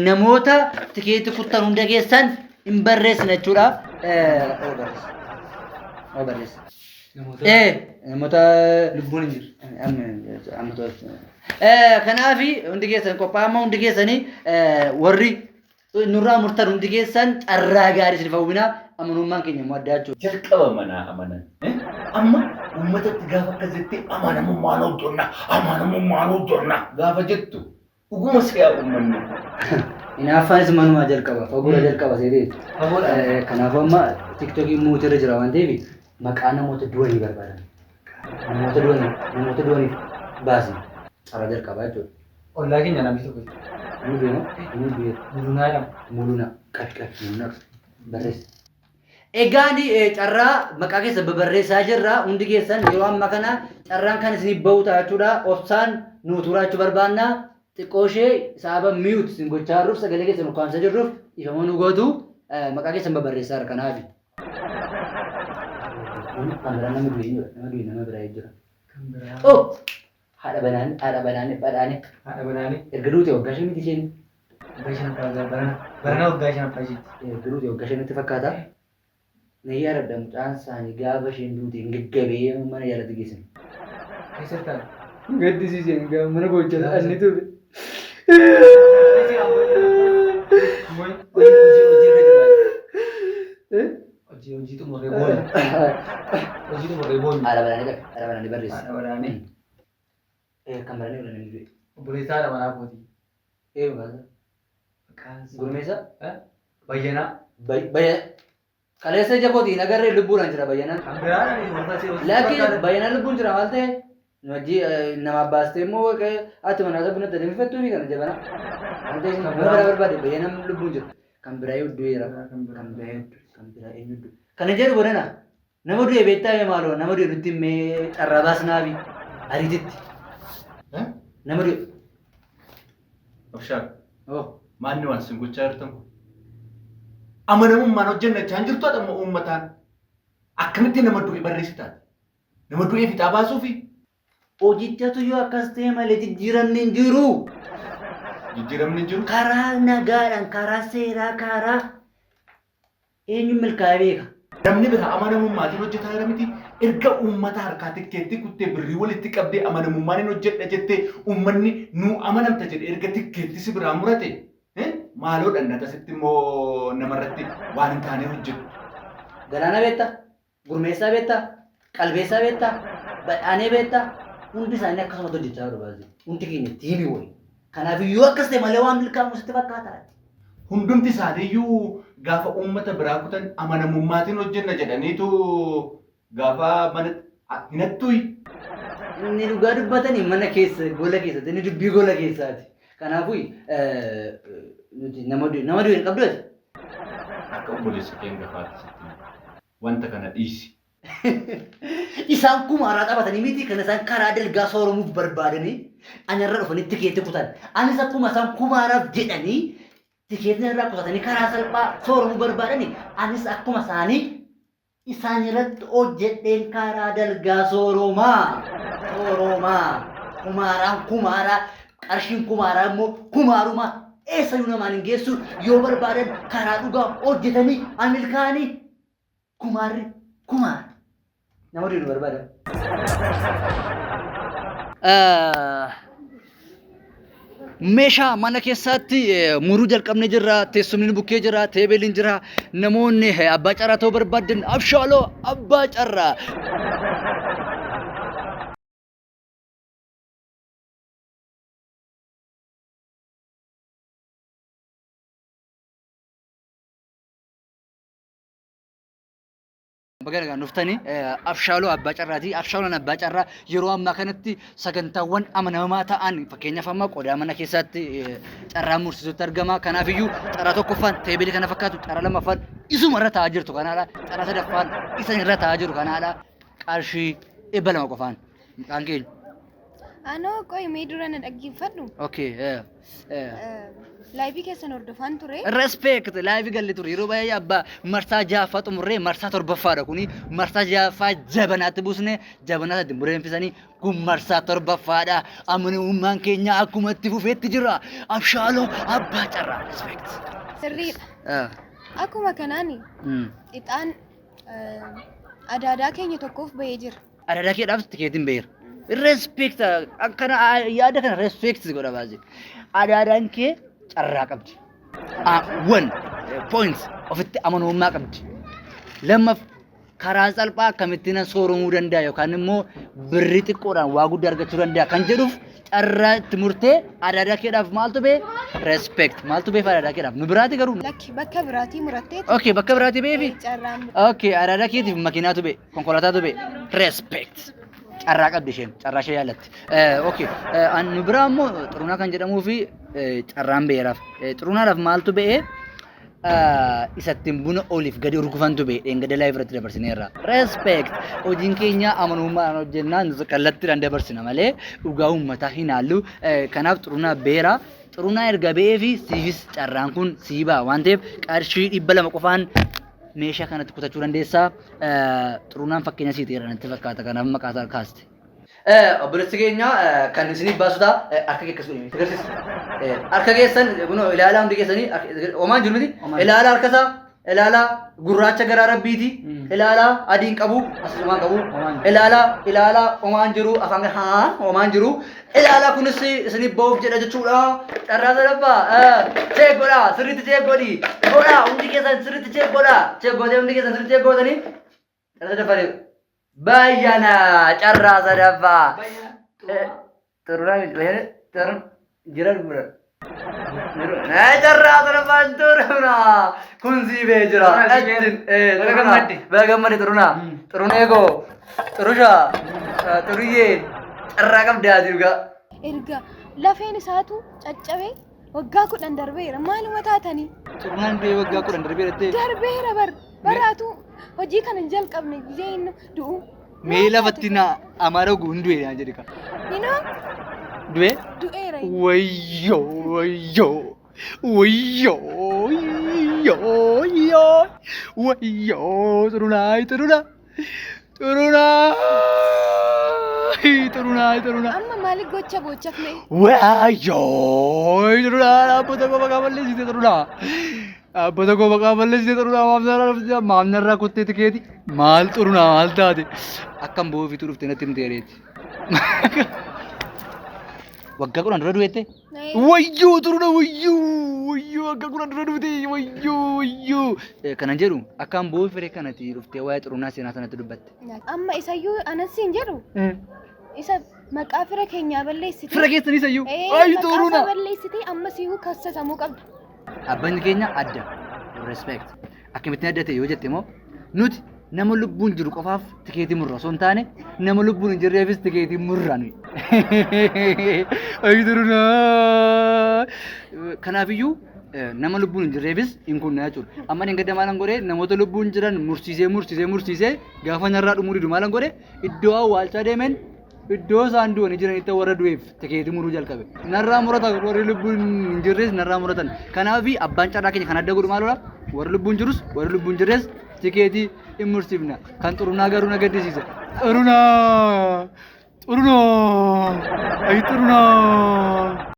Namoota tikeetii kuttan hunda keessan hin barreessina jechuudha. Oo barreessa. Oo barreessa. Namoota Namoota lubbuun hin jirre. Amma to'achuu. Kanaaf hundi keessan qophaa'ama hundi keessanii warri nurraa murtan hundi keessan carraa gaarii isiniif hawwina amanummaan keenya immoo addaa jechuudha. Jalqaba manaa amanan. Amma uummatatti gaafa akkas jettee amanamummaan hojjenna, amanamummaan hojjenna gaafa jettu dhuguma si'aa uummanni. Hinaaffaanis manumaa jalqaba fagoorra jalqaba seetee. Fagoodha. Kanaafuu amma TikTokiin mute irra jira waan ta'eef maqaa namoota du'anii barbaadan. Namoota du'anii namoota du'aniif baasna. Carraa jalqabaa jechuudha. Ollaa keenya namni tokko jira. Inni du'e moo? Inni du'eera. Mulunaa jedhama. Muluna qabi qabi muluna barreessi. Egaan carraa maqaa keessan babarreessaa jirra. Hundi keessan yeroo ammaa kana carraan kan isiniif bahu ta'a jechuudha. Obsaan nuu turaa jechuu barbaanna. Xiqqoo ishee sababa mute isin gochaa jirruuf sagalee keessan ukkaamsaa jirruuf dhiifama nu gootu maqaa keessan babarreessaa jira kanaaf. Kan biraa nama du'e eenyudha? Nama du'e nama biraa jira. Kan biraa. Oh! Haadha banaane haadha banaane badhaane. Haadha banaane. Erga duute waggaa 5 miti isheen. Waggaa shanaffaa barana. Barana waggaa shanaffaa isheeti. Erga duute waggaa 5tti fakkaata. Na yaadadha mucaan isaanii gaafa isheen duute hin gaggabee mana yaalatti geessan. Keessatti taate. Gaddisiiseen gaa mana boocha anni ture. Hojii hojii irra jira. Hojii hojii xumurree boonya. Hojii xumurree boonya. Haadha banaanee qabi. Haadha banaanee barreessi. Haadha banaanee. Kan banaanee wala namni du'e. Obboleessa haadha manaa kooti. Maqaan isaa? Maqaan isaa. Gurmeessa? Bayyanaa. Bayya. Kaleessa ija kootiin agarree lubbuudhaan jira Bayyanaan. Kan biraa ani wanta si Lakki Bayyanaan lubbuun jira maal ta'e? Hojii namaaf baastee immoo ati manaa isa buna danfifattuu fi kana jabana. Maal ta'e nama biraa barbaade Bayyanaan lubbuun jira. Kan biraa yoo du'eera. Kan biraa. Kan biraa yoo du'e. Kan biraa eenyu du'e. Kana jedhu godhana. Nama du'e beektaa mee maaloo nama du'e nutti mee carraa baasnaafi ariititti. Nama du'e. Abshaar, Oh. maanni waan isin gochaa jirtan kun? Amanamummaan hojjennachaa hin jirtu adhamma uummataan. Akkamitti nama du'e barreessitaan? Nama du'e fixaa baasuufi? Hojichatu yoo akkas ta'e malee jijjiiramni hin jiru. Jijjiiramni hin jiru. Karaa nagaadhaan, karaa seeraa, karaa eenyuun milkaa'ee beeka. Namni biraa amanamummaatiin hojjetaa jira miti. Erga uummata harkaa tikkeetti kuttee birrii walitti qabdee amanamummaan hin hojjedha jettee uummanni nuu amanamta jedhe erga tikkeetti si biraa murate maaloo dhannata sitti immoo namarratti waan hin taane hojjettu. Galaana beektaa? Gurmeessaa beektaa? Qalbeessaa beektaa? Badhaanee beektaa? Hundi isaanii akkasumatti hojjechaa jiru baasii. Hundi keenya tiimii wayi. Kanaaf yoo akkas ta'e malee waan milkaa'u sitti fakkaata. Hundumti isaaniiyyuu gaafa uummata biraa kutan amanamummaatiin hojjenna jedhaniitu gaafa mana hin hattuyi. Inni dhugaa dubbatanii mana keessa gola keessatti inni dubbii gola keessaati. Kanaafuu nuti nama du'e nama du'e hin qabdu ati. Akka obboleessa kee hangafaatti sitti hima. Wanta kana dhiisi. Isaan kumaaraa taphatanii miti kan isaan karaa dalgaa sooromuuf barbaadanii anarra dhufanii tikeetii kutan. Anis akkuma isaan kumaaraaf jedhanii tikeetii narraa kutatanii karaa salphaa sooromuu barbaadanii anis akkuma isaanii isaan irratti hojjedheen karaa dalgaa sooromaa. Sooromaa. Kumaaraan kumaaraa qarshiin kumaaraa immoo kumaarumaa eessayyuu namaan hin geessu yoo barbaadan karaa dhugaa hojjetanii milkaa'anii kumaarri kumaara. Nama du'e nu barbaada. Meeshaa mana keessaatti muruu jalqabne jirra. Teessumni nu bukkee jira. Teebeliin jira. Namoonni abbaa carraa ta'uu barbaadan abshaaloo abbaa carraa. Baga nagaan dhuftanii Abshaaloo Abbaa Carraati. Abshaaloon Abbaa Carraa yeroo ammaa kanatti sagantaawwan amanamaa ta'an fakkeenyaaf amma qodaa mana keessatti carraa mursiisutti argama. Kanaafiyyuu carraa tokkoffaan teebilii kana fakkaatu, carraa lammaffaan isuma irra taa'aa jirtu kanaadha. Carraa sadaffaan isan irra taa'aa jiru kanaadha. Qarshii 200 qofaan. Maqaan keenya. Anoo qoy mee dura na dhaggeeffadhu. Okay. Live keessan hordofaan ture. Respect live galle ture yeroo baay'ee abbaa marsaa ja'affaa xumurree marsaa torbaffaadha kuni marsaa ja'affaa jabanaatti buusne jabanaatti mureenfisanii kun marsaa torbaffaadha amanamummaan keenya akkuma itti fufeetti jira abshaaloo abbaa carraa respect. Sirriidha. Akkuma kanaan ixaan adaadaa keenya tokkoof bahee jira. Adaadaa keedhaaf tikeetiin baheera. Respect akkana yaada kana respect godha baasee. Adaadaan kee carraa qabdi. One point ofitti amanamummaa qabdi. Lammaff karaa salphaa akkamittiin sooromuu danda'a yookaan immoo birrii xiqqoodhaan waa guddaa argachuu danda'a kan jedhuuf carraa itti murtee adaadaa keedhaaf maaltu bee respect maaltu beef adaadaa keedhaaf nu biraati garuu. Lakki bakka biraatii muratteeti. Okay bakka biraatii beefi. Carraan Okay adaadaa keetiif makiinaatu bee konkolaataatu bee respect. Carraa qabdi isheen carraa ishee yaallatti. Okay nu biraa immoo Xurunaa kan jedhamuu fi carraan ba'eeraaf. Xurunaadhaaf maaltu ba'ee isattiin buna oliif gadi urgufantu ba'e dheengadda live irratti dabarsineerra. Respect hojiin keenya amanamummaadhaan hojjennaa kallattiidhaan dabarsina malee dhugaa uummataa hin haallu. Kanaaf Xurunaa ba'eera. Xurunaa erga ba'ee fi siifis carraan kun sii ba'a waan ta'eef qarshii 200 qofaan meeshaa kanatti kutachuu dandeessaa. Xurunaan fakkeenya sii ta'eera natti fakkaata kanaaf maqaa isaa kaaste. Obboleessi keenya kan isiniif baasuta harka kee akkas godhi agarsiisa. Harka keessan kunoo ilaalaa hundi keessanii homaan jiru miti ilaalaa harka isaa ilaalaa gurraacha garaa rabbiiti ilaalaa adiin qabu as homaan qabu ilaalaa ilaalaa homaan jiru afaan haa homaan jiru ilaalaa kunis isiniif ba'uuf jedha jechuudha. Carraa sadaffaa check godhaa sirriitti check godhi godhaa hundi keessan sirriitti check godhaa check gootee hundi keessan sirriitti check gootanii carraa sadaffaa bayyana carraa sadaffaa. Xurunaa xurun jira bira. Carraa sadaffaan xurunaa kun sii bee jira. Baga gammadde. Baga gammadde xurunaa. Xurunee koo xurushaa xuruyyee carraa qabdaa dhugaa. Erga lafeen isaatu caccabee waggaa 10 darbeera. Maaluma taatanii? Xurunaan du'ee waggaa 10 darbee jettee. Darbeera bar. Baraatu hojii kana hin jalqabne gisee inni du'u. Mee lafatti na amaara guun du'e naan jedhi ka. Inoo Du'e? Du'eera. Wayyoo wayyoo wayyoo wayyoo wayyoo wayyoo xurunaa xurunaa xurunaa xurunaa xurunaa. Amma maaliif gocha boochaf mee? Wayyoo xurunaa dhaabbata koo maqaa balleessite xurunaa. Dhaabbata koo maqaa balleessite xurunaa maamnarraa kuttee tikeeti maal xurunaa maal taate akkam boofituu dhufte natti himteereeti. Waggaa 10 dura du'eette? Wayyoo xuruna wayyoo wayyoo waggaa 10 dura duute wayyoo wayyoo. Kanan jedhu akkaan boo'u firee kanatti dhuftee waa'ee xurunaa seenaa sanatti dubbatte. Amma isayyuu anas siin jedhu isa maqaa fira keenyaa balleessite. Fira keessan isayyuu. Ee, Ay maqaa xuruna. isaa balleessite amma siyyuu kassasamuu qabda. Dhaabbanni keenya adda. Respect. Akkamittiin adda ta'e yoo jette immoo nuti nama lubbuun jiru qofaaf tikeetii murra osoo hin taane nama lubbuun hin jirreefis tikeetii murra nuyi. Ay xurunaa. Kanaafiyyuu nama lubbuun hin jirreefis hin kunna jechuudha. Amma inni gadda maalan godhee namoota lubbuun jiran mursiisee mursiisee mursiisee gaafa narraa dhumuu didu maalan godhe iddoo awwaalchaa deemeen iddoo isaan du'anii jiranitti warra du'eef tikeetii muruu jalqabe. Narraa muratan warri lubbuun hin jirres narraa muratan. Kanaaf abbaan carraa keenya kan adda godhu maalidha? Warri lubbuun jirus warri lubbuun jirres tikeetii hin mursiifna. Kan xurunaa garuu na gaddisiisa. Xurunaa. Xurunaa. Ay xurunaa.